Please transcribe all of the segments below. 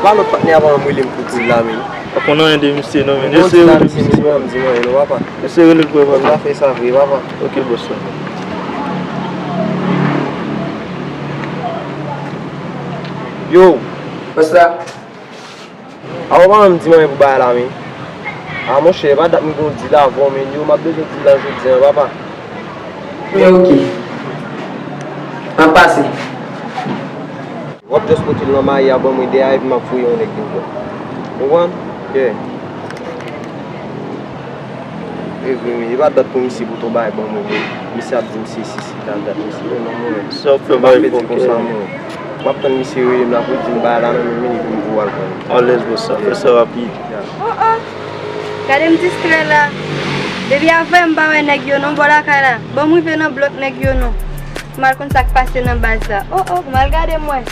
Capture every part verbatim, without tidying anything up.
Pa lòt patnè a pa m rele m pou koul la, men. Pa konn anyen de misye non, men. Bon, eseye rele misye, misye pa m di m anyen non, papa. Eseye rele l pou mwen, papa. Sa fè sa vre, papa. Ok, bòs la. Yo. Bòs la. A, ou pa menm di m anyen pou bagay la, men. A, monchè, e pa dat m gen yon deal avè w, men yo, m ap bezwen deal la jodi a, papa. Men ok. M ap pase. W ap just pote l nan mayi a ban mwen dèyè a, epi m ap voye yon nèg vin pran. Ou konprann? Yeah. E vre, men, e pa dat pou misye pote yon bagay ban mwen, men. Misye ap di misye si, si, dat, dat, misye, non, non, mwen. Sa w ap fè bagay fò konsa, mwen. M ap tann misye rele m la pou l di m bagay la nan men m, li vin pou al pran. Alèz, bòs, sa, fè sa rapid. Oh, oh! Gade m distrè la. Depi avè m pa wè nèg yo non bò lakay la. Bon, m rive nan blòk nèg yo non. M al konn sa k pase nan baz la. Oh, oh, m al gade m wè.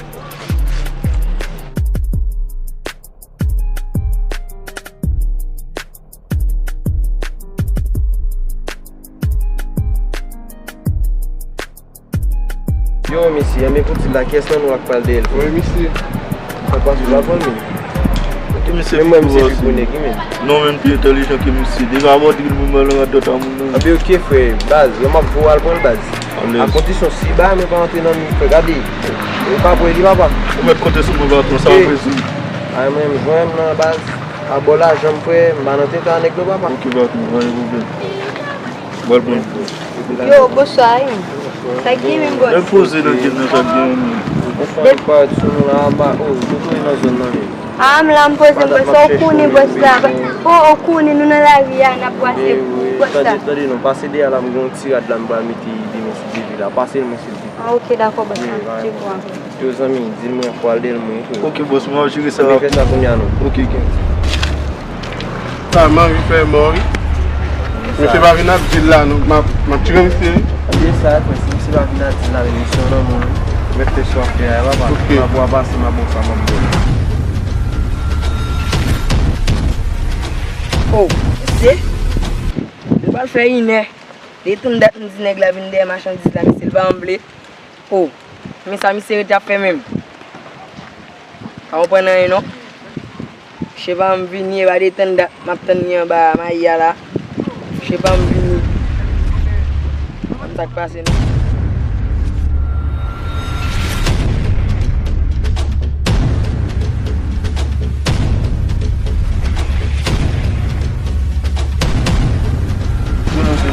Yo, mesye, anben kout la, kiyès nan nou a k pral dèyè l? Wi, mesye. Sa k pase, w pa konn li? Ok, mesye, men mwen, misye pi gwo nèg, wi, men. Non, men, pi entèlijan ke misye. Deja abòde l, mwen, mwen, nan dòt a moun nan. Anben, ok, frè, baz, lè m ap voye al pran l, baz. Alèz. A kondisyon, si bagay mwen pa antre nan men, frè, gade. Ou pa pran li, papa. Ou mèt konte sou mwen, patwon, sa w vle di. Ay, mwen, m jwenn nan baz. A bò lajan m, frè, m pa nan tenten a nèg non, papa. Ok, patwon, pa gen pwoblèm. Bòl pou nou. Yo, bonswa, wi. Sa k gen menm, bòs? Lè poze nan kèk nan sa k gen menm. Bonswa, nou parèt sou nou la, anba, oh, nou tounen nan zòn nan, wi. Ah, m la, m poze, m poze, ou konnen, bòs la. Oh, ou konnen, nou nan lari a, n ap brase, bòs la. Tande, tande, non, pase dèyè la, m gen yon ti rad la, m pral mete demen sou depi la. Pase l, mwen, silvouplè. Ah, ok, dakò, bòs la. Wi, wi. Yo, zanmi, di l mwen, fò al dèyè l, mwen, wi. Ok, bòs, mwen ap jere sa rapid. Fè sa kounye a, non. Ok, kenbe. Sa m anvi fè mò, wi. Misye pa vin ap di l la, non. M ap, m ap tire misye, wi. Anben sa, frè, si misye pa vin ap di l la, men misye nan men w, wi. Mèt fè sa w ap fè a, papa. Ok. M ap wè pase, m ap wè sa, m ap wè. Oh, misye. Li pral fè inè. Depi tann dat m di nèg la vin dèyè machandiz la, misye, li pa vle. Oh, men sa misye rete ap fè menm. Pa konprann anyen non. Misye pa janm vini, e pa depi tann dat m ap tann li anba mayi a la. Misye pa janm vini. Konn sa k pase non.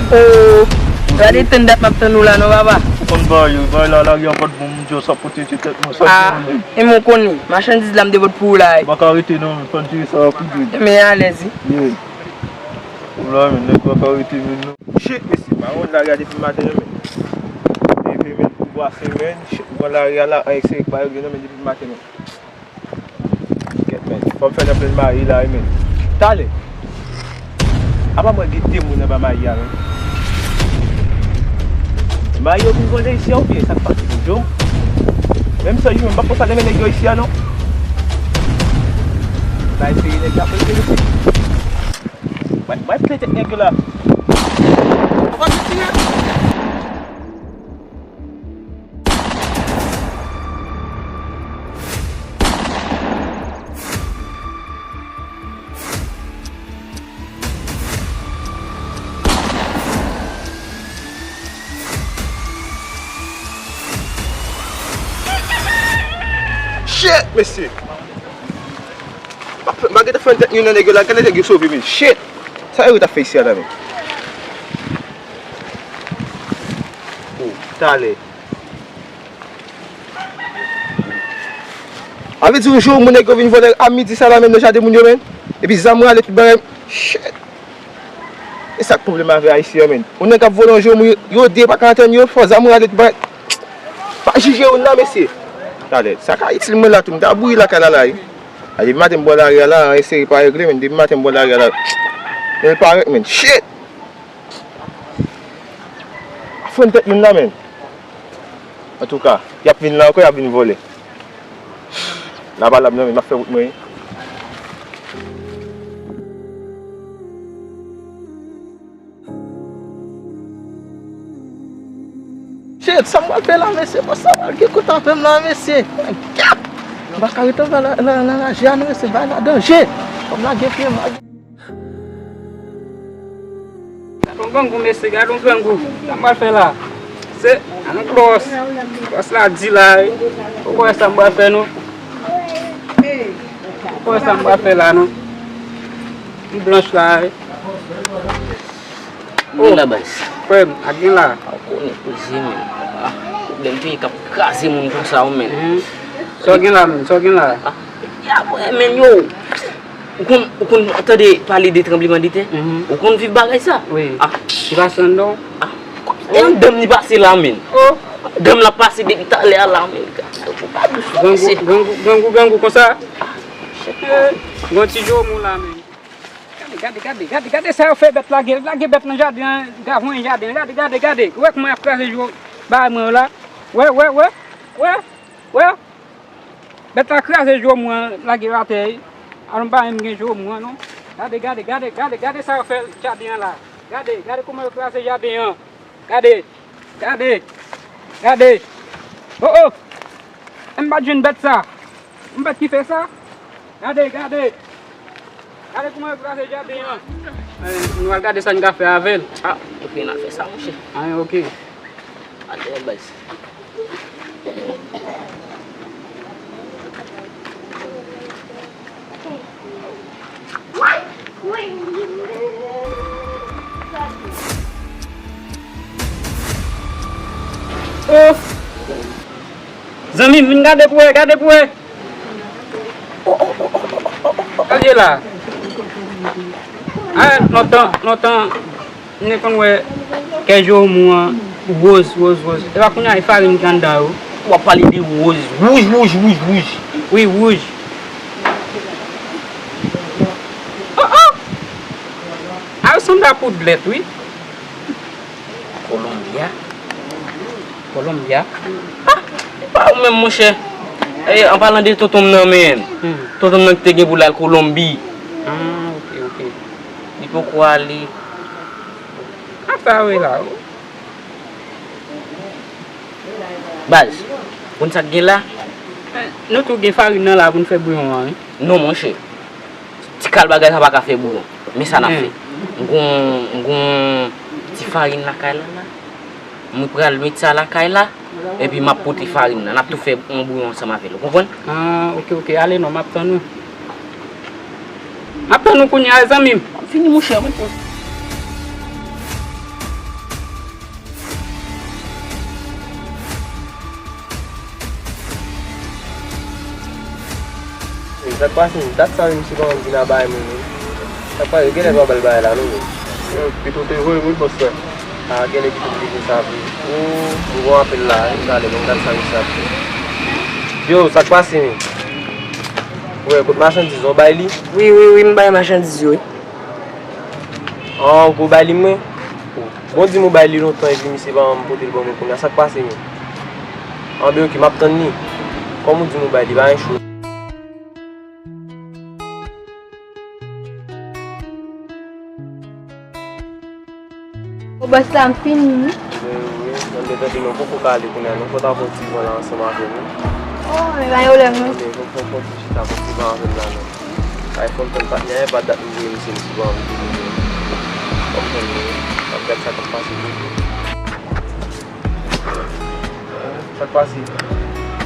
Oh, gade tann dat m ap tann ou la non, papa. Ou konn bagay yo, bagay la, lari a pa t bon, moun di yo sa pote ti tèt mwen, sa. Ah, e mwen konnen, machandiz la m te pot pou ou la. M pa ka rete non, men fò n jere sa rapid wi. Men alèz wi. Yeah. Ou la, men nèg pa ka rete, men non. Shit, mesye, pa wont lari a depi maten, men. Leve, men, pou bwase, men. Shit, ou wè lari a la, an ekseri pa regle non, men depi maten, men. Kèt, men. Fò m fè nan plenn mayi la, wi, men. Talè. Apa mwen gen de moun anba mayi a, men. Mayi yo vin vòlè isi a, oubyen sa k pase, men, Djo? Menm sa, yo, m pa konsa renmen nèg yo isi a, non. Bay seri nèg la, fè l vini. Bay, bay plen tèt nèg yo la. Ou pa vin tire. Shit, mesye! M ap, m ap gentan fè yon tèt youn nan nèg yo la, gade nèg yo sove, men. Shit! Sa yo t ap fè isi a la, men? Oh, talè. A vle di yon jou moun nèg yo vin vòlè a midi sa la menm nan jaden moun yo menm. Epi zam rale tout bagay. Shit. E sa k pwoblèm avè Ayisyen an menm. Yon nèg ap vòlè yon jou moun yo de pa ka antann yo fò zam rale tout bagay. Pa jije youn nan mesye. Talè, sa ka itil mwen la tou, m ta bouri lakay la la wi. A depi maten m bò lari a la, anyen seri pa regle menm, depi maten m bò lari a la. Men l parèt menm. Shit. Fon tèt moun la menm. Antouka, y ap vin la ankò, y ap vin vòlè. La valab nan men, m ap fè wout mwen wi. Shit, sa m pral fè la mesye, bòs sa pral gen kout avè m la mesye. Gap! M pa ka rete anba la, la, la, la, je a nou, se bay la danje. Fò m lage pye m. Gad yon grangou, mesye, gad yon grangou. Sa m pral fè la? Se, an glòs. Glòs la di la, wi. Ou kwè sa m pral fè, non? Ou kwè sa m pral fè la, non? Li blanch la, wi. Men la, baz. Frè m, ak gen la. A, w konnen koze, men. Ah, pwoblèm peyi k ap kraze moun konsa, wi, men. Mhm. Sa w gen la, men? Sa w gen la? Ah, ya, frè, men, yo. Ou konn, ou konn tande pale de tranblemanntè? Mhm. Ou konn viv bagay sa? Wi. Ah. Li pase anndan w? Ah. E yon danm li pase la, men. Oh. Danm la pase depi talè a la, men. Ou pa dous, grangou, mesye. Grangou, grangou, grangou konsa? Ah, shit. Eh, gon ti jomou la, men. Gade, gade, gade, gade, gade sa yo fè bèt la, gen, lage bèt nan jaden an, gavon jaden an. Gade, gade, gade. Ou wè kòman y ap kraze jou bagay mwen yo la? Wè, wè, wè, wè, wè. Bèt la kraze jou mwen an, lage atè. Alon pa menm gen jou mwen an, non. Gade, gade, gade, gade, gade sa yo fè jaden an la. Gade, gade kòman yo kraze jaden an. Gade, gade, gade. Oh, oh. M pa t jwenn bèt sa. M pa t ki fè sa. Gade, gade. Gade kòman yo kraze jaden an. Eh, nou al gade sa n ka fè avè l. Ah, ok, n a fè sa, monchè. Ah, ok. Atè, baz. Oh! Zanmi m, vin gade pou wè, gade pou wè. Gade la. A, lontan, lontan, m te konn wè kè jomou an woz, woz, woz. Epa kounye a e farin ki anndan yo. W ap pale de woz, wouj, wouj, wouj, wouj. Wi, wouj. Oh, oh! A yo sanble ak woudlèt, wi. Kolonbya. Kolonbya? Ah, e pa ou menm, monchè. E, an palan de tonton m nan, men. Hmm. Tonton m nan ki te gen pou l al Kolonbi. Ah, ok, ok. Li poko ale. Afè a, wi, la. Baz, konn sa k gen la? Eh, nou tou gen farin nan la pou n fè bouyon an, wi. Non, monchè. Ti kal bagay sa pa ka fè bouyon. Men sa n ap fè. M gon, m gon ti farin lakay la, la. Mwen pral met sa lakay la, epi m ap pote farin nan. N ap tou fè yon bouyon ansanm avè l. Ou konprann? Ah, ok, ok. Ale non, m ap tann ou. M ap tann ou kounye a, zanmi m. Fini, monchè, mwen. Sa k pase, dat sa menm misye pa konn vin a bay mwen, non. Sa k pase, genlè pa ba l bagay la, non, men. Yo, pito te voye, wi, bòs la. A, genlè pito te fè sa vre. O, m gon apèl la, wi, talè, men dat sa misye ap fè. Yo, sa k pase, men? Wè, kot machandiz, ou bay li? Wi, wi, wi, m bay machandiz yo, wi. An, ou ko bay li mwen? Bon, di m ou bay li lontan epi misye pa janm pote l ban mwen kounye a, sa k pase menm? Anben, ok, m ap tann li. Kòm ou di m ou bay li, pa gen cho. O bòs la, m fini, wi. Wi, wi, anben, tande non, poko ka ale kounye a, non, fò w ta pran ti van la ansanm avè m, wi. O, men pa gen pwoblèm, non. Anben, fò, fò, fò w chita, pran ti van avè m la, non. Ay, fò m tann patnè a, e pa dat m voye misye, misye pa anvi vini. Fò m tann li, wi. M ap gad sa k ap pase toujou. Sa k pase?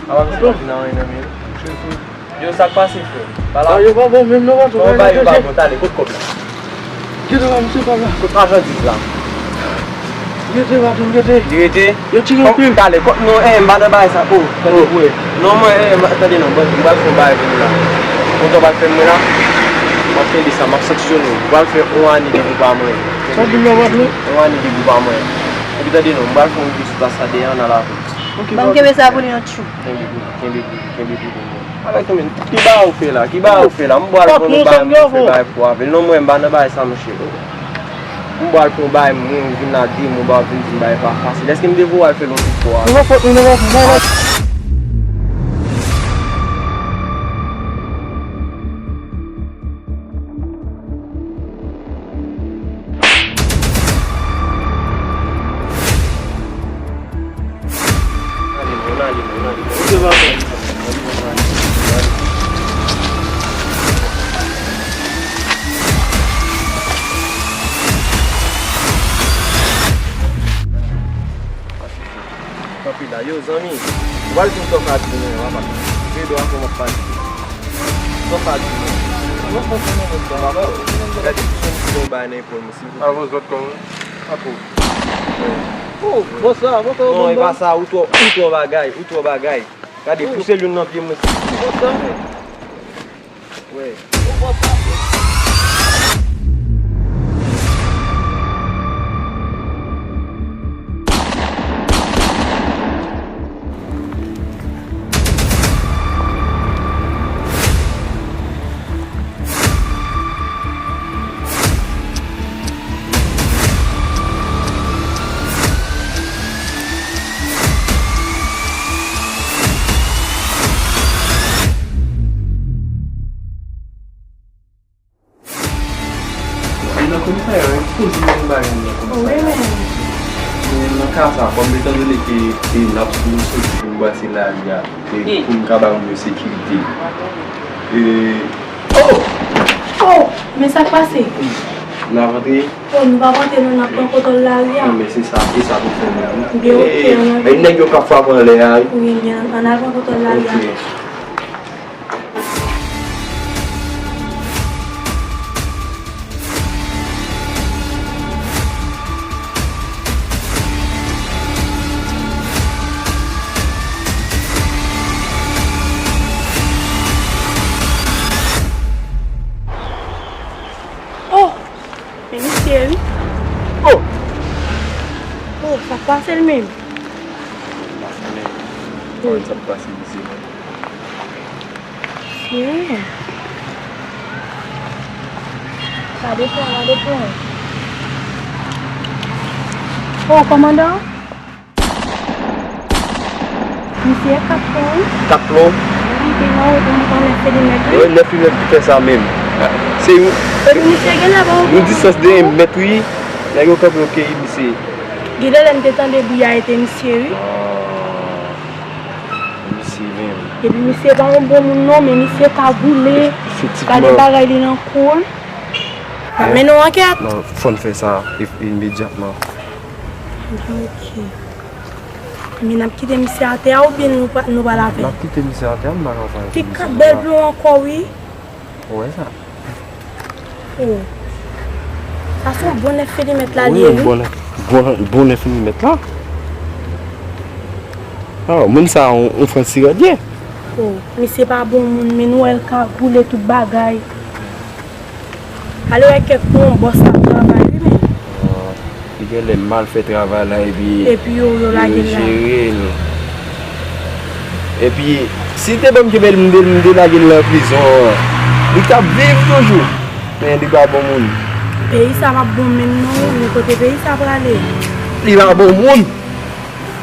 Apa misye pa vin anyen nan men l? Yo, sa k pase, frè? Pala. Yo pa bon menm non, patwon. Kòman bagay yo pa bon? Talè, kot kòb la? Gete la, misye pa la. Kot machandiz la? Gete, patwon, gete. Li rete? Yo tire anpil. Talè, kot non, eh, m pa nan bagay sa. O, tande pou wè. Non, mwen, eh, tande non, mwen, m pral fè yon bagay pou nou la. Kontan w pral fè mwen la. M ap kenbe sa, m ap sanksyone w. M pral fè yon ane depi w pa manyen. Sa w di m nan, patwon? Yon ane depi w pa manyen. Epi tande non, m pral fè yon videyo sou plas la deyò, n al avè. Ok, ban m kenbe sa pou li yon tchou. Kenbe pou li, kenbe pou li, kenbe pou li. Alò, ki ba ou fè la? Ki ba ou fè la? M pral pran yon bagay, mwen fè bagay pou avè l. Non, mwen, m pa nan bagay sa, monchè. M pral pran yon bagay, mwen, ou vin la de mwa, ou vin di m bagay pa fasil. Èske m te voye w al fè l yon ti fwa? Nou pa fòt, nou pa fòt. Ann ale, ann ale, ann ale. Ou te va fè. Yo, zanmi, ou pral di m sa w ka di mwen an, papa. Veye dwa kòman w ap pale. Sa w ka di mwen. Mwen konprann mwen sa, papa. Gade, ti jan m di yon bagay nan epòl mwen, silvouplè. Avans vòt kò mwen. Apo. Oh, bòs la, bòs la, non, e pa sa, ou twò, ou twò bagay, ou twò bagay. Gade, pouse l youn nan pye mwen, silvouplè. Bòs la. Wè. Nan komisarya, yo ekspoze m yon bagay nan komisarya. Wi, men. Men nan ka sa, kòm etandone ke, e, n ap, nou soti pou n brase lari a, e, pou n ka ba moun yo sekirite. E, oh! Oh! Men sa k pase? N ap antre. Oh, nou p ap antre, non, n ap pran kontwòl lari a. Non, men se sa, se sa pou fè menm. Ebyen, oke, e, ann ale. E nèg yo k ap frape anlè a, wi. Wi, ebyen, ann al pran kontwòl lari a. Oke. Oh! Men misye wi. Oh! Oh, sa k pase l menm? Sa k pase misye menm? Misye. Gade pran, gade pran. Oh, kòmandan? Misye kat plon, wi. Kat plon? Wi, te nan wout, nan nèf milimèt, wi. Wi, nèf milimèt ki fè sa menm. Se yon, epi misye genlè pa yon yon distans de yon mèt, wi. Nèg yo kanpe, yo keyi misye. Genlè lè m te tande bri a, e te misye, wi. Ah, misye menm. Epi misye pa yon bon moun, non, men misye kagoule. Gade bagay li nan kou l. M ap mennen yon ankèt. Non, fò n fè sa e-, imedyatman. Ok. Men n ap kite misye atè a oubyen nou pa, nou pral avè l? N ap kite misye atè a, m pa ka fè. Ki kat bèl plon ankò, wi. Ou wè sa? Oh. Sa se yon bon nèf milimèt la li ye, wi. Bon nèf, bon, bon nèf milimèt la. Ah, moun sa yon, yon frans sirad ye. Oh, misye pa bon moun, men nou wè l kagoule tout bagay. Ale wè kèk pou yon bòs k ap travay, wi, men. Ah, li genlè mal fè travay la, epi epi yo, yo lage l la. Yo jere l. Epi, si te ban m kenbe l, m te, m te lage l nan prizon an, li t ap viv toujou. Men li pa bon moun. Peyi sa p ap bon menm non, men kote peyi sa prale? Li pa bon moun.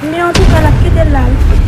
Men antouka, n ap kite l la, wi.